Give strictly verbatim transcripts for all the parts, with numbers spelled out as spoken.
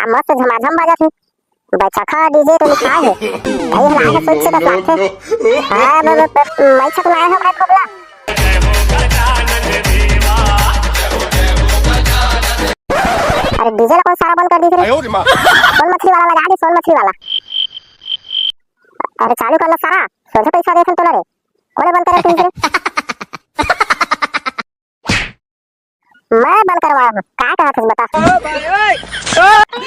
मस्त झमाझम बाजत हे। बैसाखा डीजे तो लिखा हे। भाई हला के सोच से बस लागथे। हाँ, ब-, ब-, ब-, मैं छक लाया हूँ भाई भोभला। अरे डीजे ला कोन सारा बंद कर दिस रे? आयो रे माँ। सोन मछली वाला लगा दे, सोन मछली वाला। अरे चालू कर ला सारा, सोझे पैसा देथन तोला रे। कोने बंद करे तू रे? मैं बंद करवाहूँ, का कहत हस बता?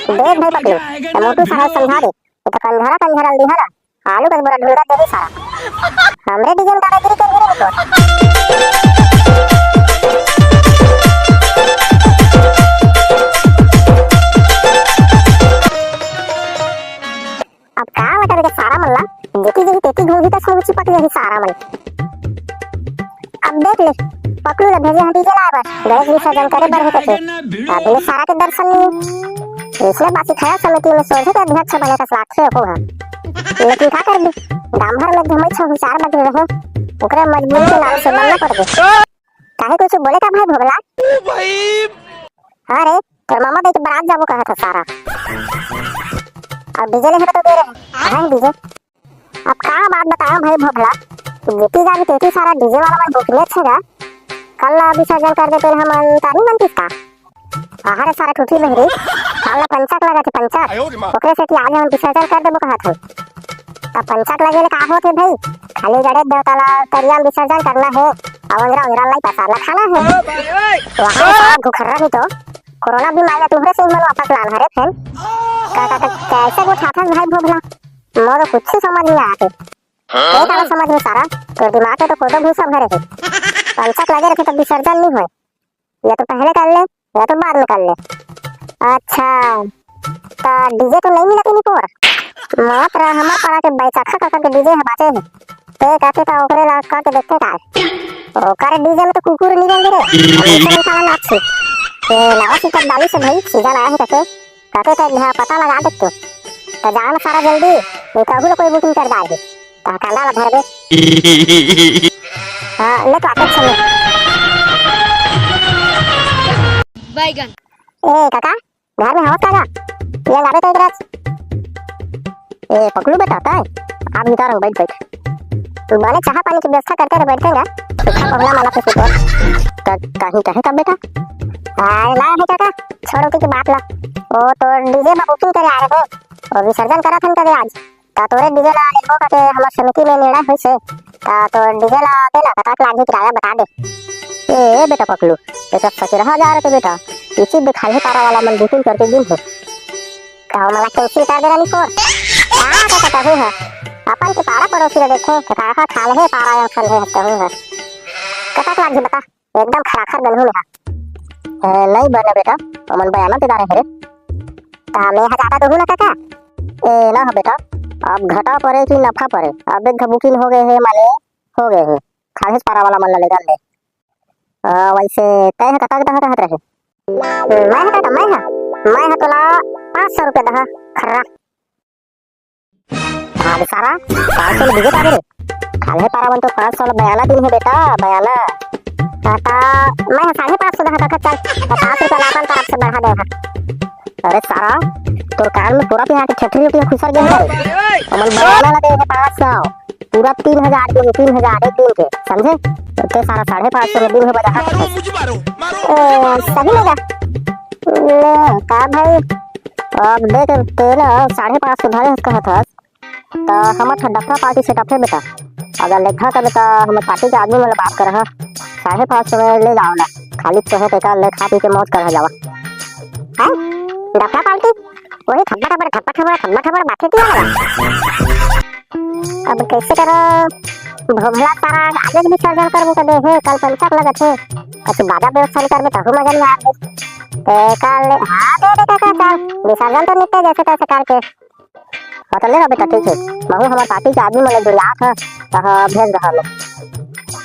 देख भाई पकलू, मोटू साहब समझा दे, ये तो कंझरा कंझरा लिहा ना, आलू का बोरा ढुलका देही सारा। हमरे डीजे में दादागिरी कर गिरे तो। अब का बता बेटा सारा मन ला, जेती जेती तेती घूमही त सब चिपक जाही सारा मन। अब देख ले, पकलू ला भेजे हन डीजे लाए बर, गणेश विसर्जन करे बर हे कथे। अब ले सारा के दर्शन नहीं। इसने बासी खाया समिति में सोझे के अध्यक्ष बने कस लागथे ओहो ह। लेकिन का करबे, गांव भर में घूमे छहु चार बजे रहे, ओकरे मजबूरी के नाम से बनना पड़ गे। काहे कुछ बोले का भाई भोभला? हाँ रे, तोर मामा दे के बारात जाबो कहत ह सारा। अब डीजे ले हे तो दे रहे। हाँ डीजे। अब का बात बताओ भाई भोभला, जेती जाबे तेती सारा डीजे वाला मन भूखने छे गा। कल ला विसर्जन कर देते हमन तारी मन किसका। आहारे सारा ठूठी बहिरी, काल ला पंचक लगत हे पंचक। ओकरे सेती आज हमन विसर्जन कर देबो कहत हन। त पंचक लगे ले का होत हे भाई? खाली गणेश देवता ला तरिया में विसर्जन करना हे, अउ अंजरा उंजरा लाई प्रसाद ला खाना हे। वहाँ सारा घुखर्रा भी तो कोरोना बीमारी ला तुहरे से ही मन वापस लाना हरे फेन। का, का, का, कैसे गोठाथस भाई भोभला? मोर तो कुछ समझ नहीं आते। ये काला समझ में सारा, तोर दिमाग में तो कोदो भूसा भरे हे। पंचक लगे रखे तो विसर्जन नहीं होए। या तो पहले कर ले, या तो बाद में कर ले। अच्छा, त डीजे तो नहीं मिलत हे निपोर? मात्र हमार पारा के बैसाखा काका के डीजे हे बाचे हे। ते कहते त ओकरे ला करके देखते का। ओकर डीजे में तो कुकुर नहीं रहेंगे रे। अब ऐसे में साला नाच से। ए, लावा सीधा डाली से भाई, सीधा लाया है कहते। कहते त यहाँ पता लगा देखते। त जान सारा जल्दी, नहीं तो अभी कोई बुकिंग कर डाल दे। त कांदा ला धर दे। हाँ, ले तो आते छे। बैगन। ए, काका, घर में हवस का गा? ये लावे तो एक रस। ए, पकलू बेटा, काय? आ भीतर हूँ, बैठ, बैठ। बने चाहा पानी की व्यवस्था करके रह बैठेगा। सुखा पहुना माला पे सुतो। क-, कहीं कहे कब बेटा? आ, ना है काका, छोड़ो की बात ला। वो तो डीजे में बुकिंग करे आ रहे हैं। और विसर्जन करा था करे आज। त तोरे डीजे ला लेबो कहिके हमर समिति में निर्णय होइस हे। त तोर डीजे ला दे ना, कतक लागही किराया बता दे। ए बेटा पकलू, एकर सकेरहा जा रहे बेटा, इसी बे खाल्हे पारा वाला मन बुकिंग करके गिन हो। का मोला कैंसिल कर देना निपोर? का का कहूँ है? अपन के पारा पड़ोसी ला देखे, त का खाल्हे पारा या खाल्हे हत्ता हूँ है। कतक लागही बता? एकदम खराखर गनहू में हा। ए, नहीं बने बेटा, ओमन बयाना दे डारे हरे। त मैं हा ज्यादा दोहू ना काका? ए, ना हो बेटा, अब घाटा परे कि नफा परे, अब एक घ बुकिंग हो गए हे, माने हो गए हे, खाल्हेच पारा वाला मन ला ले डाल ले। आ, वैसे तय है कतक दहा कहत रहे? मैं हा काका, मैं हा, मैं हा तोला पाँच सौ रुपया दहा, खर्रा। भाग सारा, पाँच सौ ले दीजिए तारे रे। खाल्हे पारा मन तो पाँच सौ ले बयाना दिन है बेटा, बयाना। काका, मैं हा साढ़े पाँच सौ दहा काका, चल, पचास रुपया ला अपन तरफ से बढ़ा दे हा। अरे सारा, तोर कान में पूरा पिहा के ठेठरी उठी खुसर गया है। हमन बयाना लगे है पाँच सौ, पूरा तीन हजार दिन, तीन हजार एक दिन के, समझे? तो ते सारा साढ़े पाँच सौ में दिन हो बजा। ए, सही में गा? ले, का भाई? अब देख, ते ना साढ़े पाँच सौ धरे हस कहत हस, त हमर ठन डफरा पार्टी से डफे बेटा। अगर लेखा करे त हमर पार्टी के आदमी मन ले बात कर, हाँ। साढ़े पाँच सौ में ले जाओ ना, खाली तो है तेकर ले खा पी के मौज कर जावा। हैं? Dhafra party? वही थब्बा थब्बड़, थब्बा थब्बड़, थब्बा थब्बड़ बातें किया लगा। अब कैसे करो? भोभला सारा आज विसर्जन करबो तो दे हे, कल पंचक लगत हे। अच्छा बाजा व्यवस्था नहीं करबे तहु मजा नहीं आवे। ए, कल, हाँ, दे दे काका, चल। विसर्जन तो निपटे जैसे तैसे करके। हाँ, तो ले रहा बेटा, ठीक है। महू हमार पार्टी के आदमी मन ले जुरियात है, तो हाँ, भेज रहा मैं।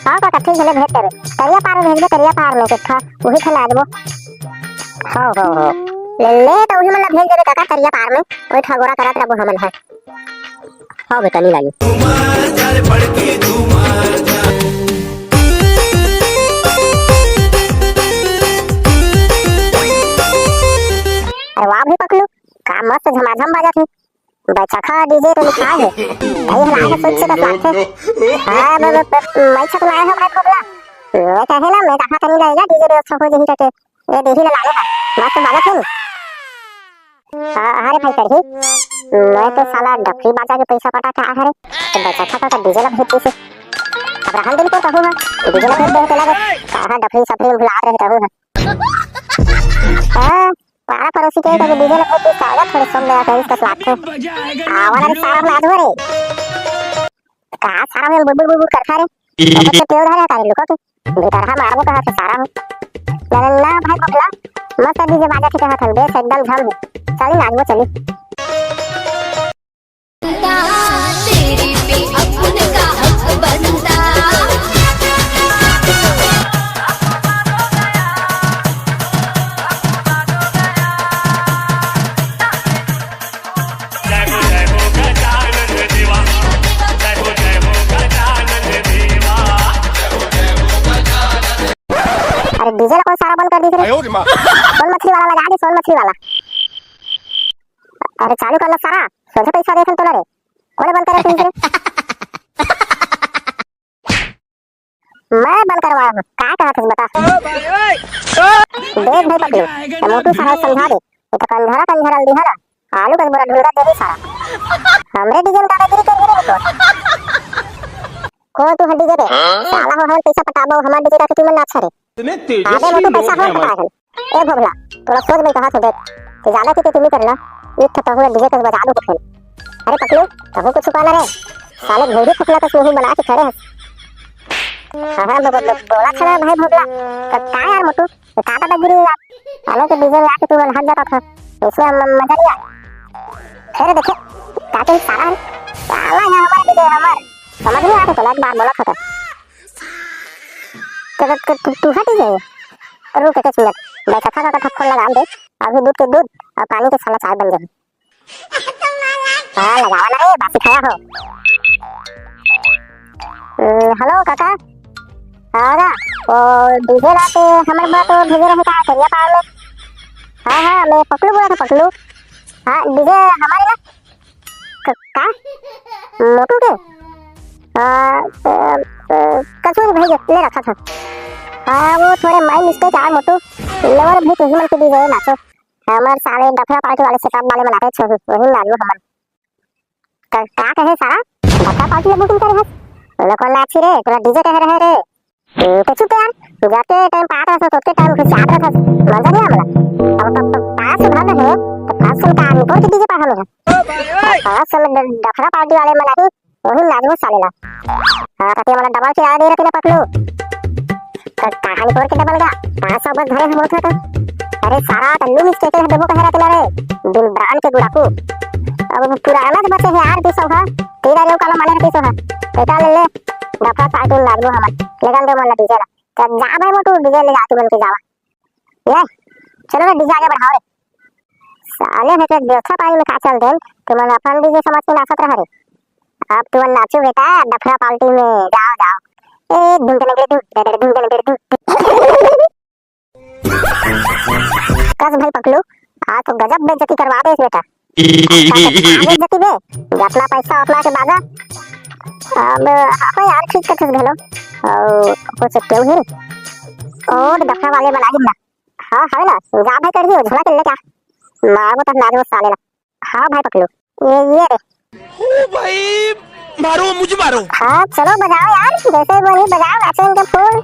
हाँ काका, ठीक है, ले भेज देबे। तरिया पार में भेजबे, तरिया पार में, देखा, वही ठन आ जाबो। हाँ, हाँ, हाँ। ले, ले, तो वही मन ला भेज देबे काका, तरिया पार में। वही ठगोरा करत रहबो हमन है। हाँ बेटा, नहीं लागी। अरे वाह भाई पकलू, मस्त झमाझम बाजत हे। बैसाखा डीजे तो लिखा हे। भाई, हला के सोच से बस लागथे। हाँ, ब-, ब-, ब-, मैं छक लाए हो भाई भोगला। मैं कहे ना, मैं कहा करी लाएगा डीजे व्यवस्था हो जही करके। ये देही ला लागे हा। मस्त बाजत हे नी। हाँ, अरे भाई करही। मैं तो साला डफरी बाजा के पैसा पटा के आए हरे। तो बैसाखा का तो डीजे ला भेज दीसे। अब रहन दिन को कहूँ हाँ। डीजे ला भेज दे तो लगे। कहाँ डफरी सफरी में भुला रहे कहूँ हाँ। हाँ, पारा पड़ोसी के कभी डीजे ला भेज दीस का, थोड़े सुन ले, कहीं इसका स्वाद थे। आवा ना रे सारा, हम आज हो रे। का सारा में बुलबुल बुलबुल करता रे? ओकर तो पेड़ धरे तारे लुका के। भीतर हम आरबो कहा थे सारा हो। ना, ना, ना, भाई पगला। मस्त डीजे बाजा थे कहा था, बेस एकदम झम है। चली नाचबो, चली। तेरी पे अपन का हक बनता। अरे डीजे ला कोन सारा बंद कर दिस रे? आयो रे माँ। सोन मछली वाला लगा दे, सोन मछली वाला। अरे चालू कर ला सारा, सोझे पैसा देथन तोला रे। कोने बंद करे तू रे? मैं बंद करवाया हूँ, का कहत हस बता? देख भाई पकलू, ये मोटू सारा समझा दे, ये तो कंझरा कंझरा दिहा ना, आलू का बोरा ढुलका देही सारा। हमरे डीजे में दादागिरी कर रे तो। कौन तू हड्डी दे रे? साला हो हम पैसा पटाबो, हमार डीजे का तुमन नाच रे। इतने आबे तेजस्वी मोटू लोग पैसा हैं हम हमारे। पटाए हन। ए भोभला, तोला सोच में कहा थे देख, ते ज्यादा की ते तुमी करला, एक ठो तहूँ डीजे कस बजा दो फेर। अरे पकलू, तहूँ कुछ छुपाना रे, साले घोड़ी फकला कस मुंह बना के खड़े हैं। हाँ, हाँ, बो-, बो-, बो-, बोला था ना भाई भोभला, तो का यार मोटू, ये का दादागिरी यार, साले के डीजे में आके तू हट जाता था, इसमें म-, मजा नहीं आया। अरे देखे, का तो साला है, साला यहाँ हमारे डीजे हमारे, समझ नहीं आते तो एक बार बोला था। तो, तो, तो, तू, तू हट ही जाए। रुक एक मिनट, बैठा था, तो फोन लगा दे। अभी दूध के दूध और पानी के साला चाय बन जाए। हाँ, लगावा ना रे, बासी खाया हो। हम्म, हेलो काका। हाँ, रा, वो डीजे ला के हमर बा तो भेजे रहे का, करिया पार में। हाँ, हाँ, मैं पकलू बोला था, पकलू। हाँ, डीजे हमारे ना क-, का? मोटू के? आ, अ, अ, कछु नहीं भैया, ले रखा था। हाँ, वो थोड़े माइंड मिस्टेक आ मोटू। लेवर भी तुही मन के डीजे नाचो। हमर साले डफरा पार्टी वाले सेटअप वाले बनाते छे, वही नाचो हमन। क-, का कहे सारा? डफरा पार्टी में बुकिंग करे हस? लोग नाची रे, पूरा डीजे कहे रहे रे। हम्म, तो चुप यार, जाते टाइम पात रहस, सोते टाइम घुसियात रहस, मजा नहीं आमला। अब तो, तो पास से भाग है, तो पास से का निपोर के डीजे पर हम है। और पास से ड-, डफरा पार्टी वाले में नहीं, वही नाचबो साले ला। हाँ, ताकि हमारा डबल किराया दे रहते ना पकलू। तो कहानी पोर के डबल गा, पाँच सौ बस धरे हम होत रहता। अरे सारा तो लूम स्टेके है, देबो कहे रहते ना रे, बिन ब्रांड के गुड़ाकू। अब पुराना तो बचे है यार, दो सौ है, तेरा रेव काला माने रहते सो है। बेटा ले ले, डफरा पार्टी में नाचबो हमन, लेकिन दो मन डीजे ला। तो जा भाई मोटू, डीजे ले जा, तू बन के जावा। ले, चलो रे, डीजे आगे बढ़ाओ रे। साले है तो व्यवस्था पानी में का चल देन, तुमन अपन डीजे समझ के नाचत रह रे। अब तुमन नाचो बेटा, डफरा पार्टी में, जाओ, जाओ। ए, धुन धुन धुन धुन धुन धुन धुन। कस भाई पकलू, आज तो गजब बेइज्जती करवा दे बेटा। बेइज्जती बे, जतना पैसा उतना के बाजा। अब हाँ यार, ठीक कथस घलो। और हो सकते हो ही। और डफरा वाले बना गिन ना। हाँ, हवे ना, जा भाई कर दियो, झोला के ले क्या? मारबो तब नाचबो साले ला। हाँ भाई पकलू, ये, ये रे। ओ भाई, मारो, मुझे मारो। हाँ, चलो बजाओ यार, जैसे बोली बजाओ, नाचो इनके फूल।